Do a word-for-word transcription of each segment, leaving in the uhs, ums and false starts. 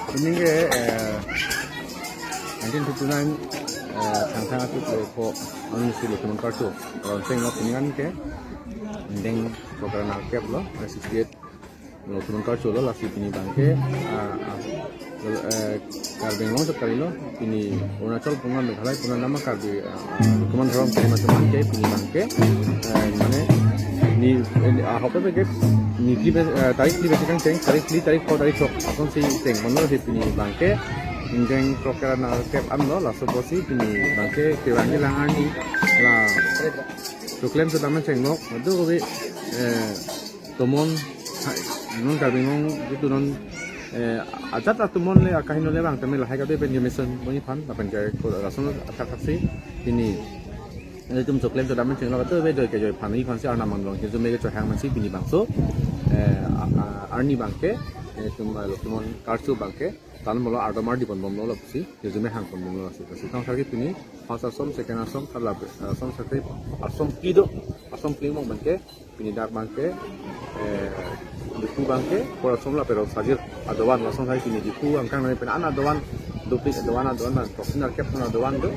Pini ke, eh, nineteen fifty-nine, eh, Thangthang Atuk Lokho, Anung si Lokhimon Karcho, Ronseng lo pini an ke, Deng Program Narkep lo, eh, sixty-eight Lokhimon Karcho lo, lasi pini abang ke, ah, ah, eh, Karbi Anglong chot kali lo, pini Arunachal puna Meghalaya puna nama Karbi, ah, ah, Lokhimon Dhorom Karbi Machumang ke pini abang ke, eh, mane, ni, eh, ah, hope ke, ni ki be, eh, tarik ni be kang cheng, tarik ni, tarik ko, tarik chok, ason si cheng, mano si pini abang ke, Deng Program Narkep an lo, laso apotsi pini abang ke, kevang kelang arni, la, choklem so daman cheng lo, madu ko be, eh, tomon, hai, non Karbi Anglong, itu non, eh, ajat atomon le, akahingno le abang, tame lahai kado pen jemison, boni phan, lapen ke, ko, lason athak athak si, pini, eh, itum choklem so daman cheng lo, kado be joy ke joy phan, i phan si arnam mang long, ke jome ke chohang man si, pini abangso, eh, a, a, arni abang ke, eh, itum, eh, Lokhimon Karcho abang ke, tan molo ardom ardi pon bom lo lapusi, ke jome hang pon bom lo lapusi. Lapusi tong sarki pini, first asom, second asom, third lap, asom sarki, asom kido, asom kling mong abang ke, pini dak abang ke, eh, Diphu abang ke, por asom lapen Rongsajir adovan, lason hai pini Diphu angkang nai pen an adovan, dopik adovan, adovan abang, proxy Narkep adovan do.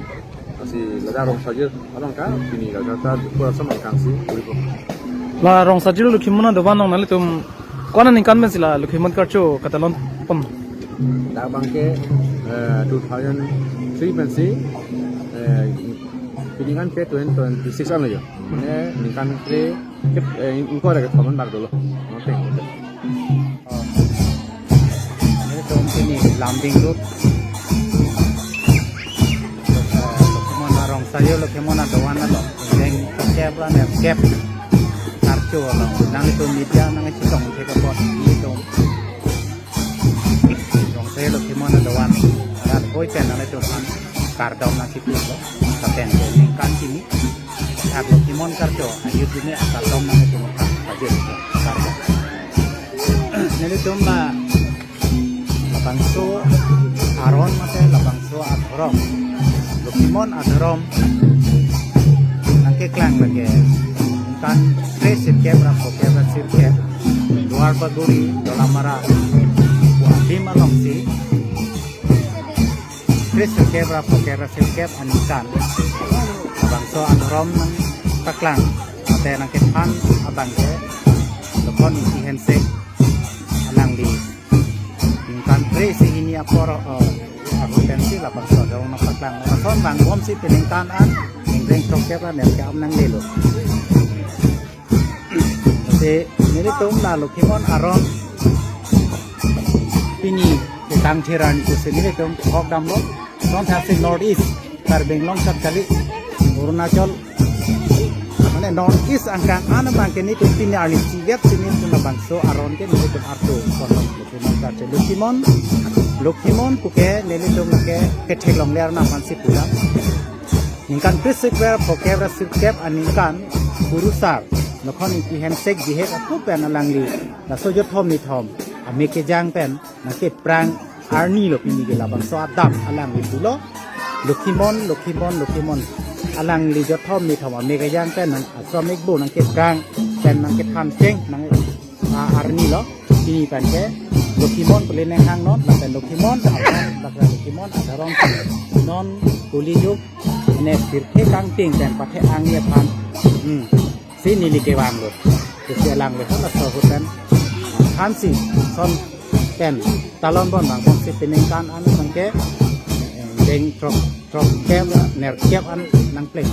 Lasi ladak Rongsajir abang ke, pini ladak ta Diphu asom angkang si, uripo. La Rongsajir Lokhimon adovan nong nanglitum, ko-an aningkan pensi la Lokhimon Karcho katalon pon? Dak abang ke, eh, two thousand three pensi, eh, pini kan ke twenty twenty-six an lo yo. Mane ningkan kre, kep, eh, in, ingkoi ra kethom an bak dolo. Nothing. Oh. Nelitum pini Lumding Road, eh, Lokhimon arong sayo, Lokhimon adovan lo. Deng kep ra nerkep Karcho lo. Nanglitum media nangchetong thek apot nelitum Rong sayo Lokhimon adovan arat koi pen nanglitum aphan kardom nangkipi lo. Lapen ke ningkan pini, dak Lokhimon Karcho ayut ini akardom nanglitum aphan pajir kardom. Nelitum la labangso aron mate labangso adhorom, Lokhimon adhorom nangkeklang lake ningkan kre sirkep ra phokep ra sirkep, Duar Bagori, Dolamara, Guwahati alongsi, kre sirkep ra phokep ra sirkep aningkan labangso adhorom nangpaklang, mate nangkethan abang ke, Lokhon Ingti Hensek alangli ningkan kre isi hini apor, eh, ahut pensi labangso adhorom nangpaklang. Lason bang bomsi peningkan an, ningkan throkkep ra nerkep an nanglelo. Lasi nelitum la Lokhimon aron pini ketang thiran pusi nelitum hok damlo. Son thasi North East, Karbi Anglong chot kali, Arunachal, mane North East angkang an abang ke nelitum pini arni chivet si nelitum labangso aron ke nelitum artu kon Lokhimon Karcho. Lokhimon, Lokhimon puke nelitum ke kethek longle arnam aphansi pudam. Ningkan kre sirkep ra phokep ra sirkep aningkan kurusar Lokhon Ingti Hensek bihek aphu pen alangli laso jothom methom ame kejang pen nangkeprang arni lo pini ke labangso adap alangli pulo. Lokhimon, Lokhimon, Lokhimon. Alangli jothom methom ame kejang pen nang asomik bo nangkeprang pen nangkethan cheng nang, ah, arni lo. Pini pen ke Lokhimon pule neng hang non, lapen Lokhimon, lapen Lokhimon adhorom non kuli juk ne pirthe kangting pen pathe angni aphan. Hmm. Si neli kevang lo. Kesi alang lo, hala sohut pen. Hansi, son pen, talon bon bang, bomsi peningkan an bang ke, eh, deng throk, throkkep, nerkep an nangpleng.